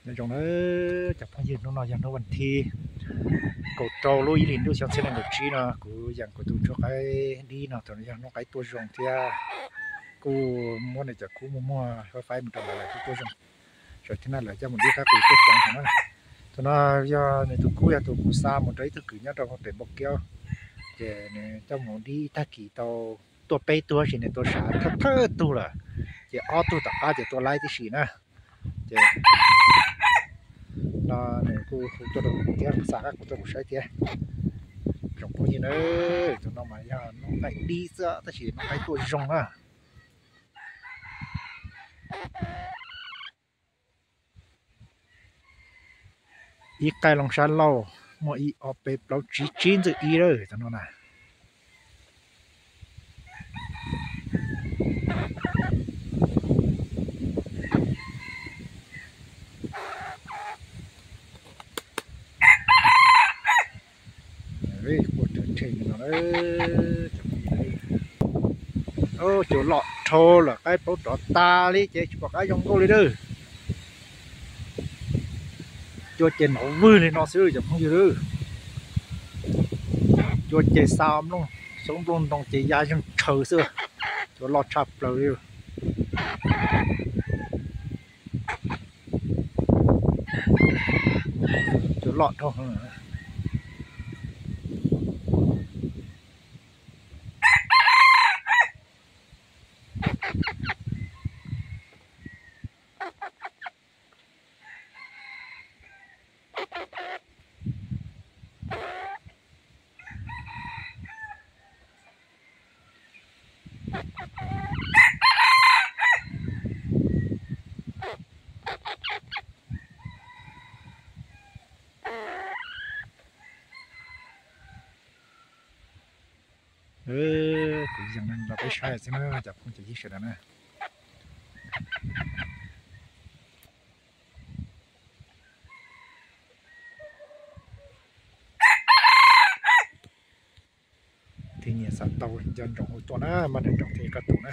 Nyob zoo na cov phooj ywg, hnub no yog hnub vas thib kaum rau lub ib hlis ntuj xyoo txhiab nees nkaum tsib no, kuv yeej kuv tus ntsuag qaib dib no, thaum no yog hnub qaib tuaj zoo thiab kuj muab nws cov kub muag muag faib faib mus rau lawv, lawv kuj tuaj zoo. Sawv thiab na, lawv coj mus dib qaib qus tuaj coob heev na. Thaum no yog nws tus kub yog tus kuv xa mus rau ib tug kwv nyob rau pem Npauj Kiab, ces nws coj mus dib ib tag kis tau tuaj peb tug, tab sis nws tua sav thawj thawj tug lawm, ces ob tug tom qab ces tua laib tib si na. Ces no nws kuj hu tuaj rau kuv thiab, xa qab kuv tuaj kuv saib thiab. Tsoom phooj ywg na, tus no mas yog noob qaib dib xwb tab sis noob qaib tuaj zoo na. Ib qaib loo sab laug muaj ib ob peb plaub tsib, tsib ntxwj ib lawm tus no na. Ua rhe no, cua loj dhau lawm, qaib plaub rov tas li ces tsis pom qab zoo nkauj li lawm. Cua ces nov vwg li no xwb cov phooj ywg. Cua ces xa nplooj xyoob nplooj ntoo ces ya zeeg tshaw xwb, cua loj tshaj plaws li. Cua loj dhau. Kuv yeej los peb saib xwb na cov phooj cov ywg sawv daws na. Thiaj nyiam xav tau nco ntsoov hu tuaj na, mas nco ntsoov thiaj koj tus na.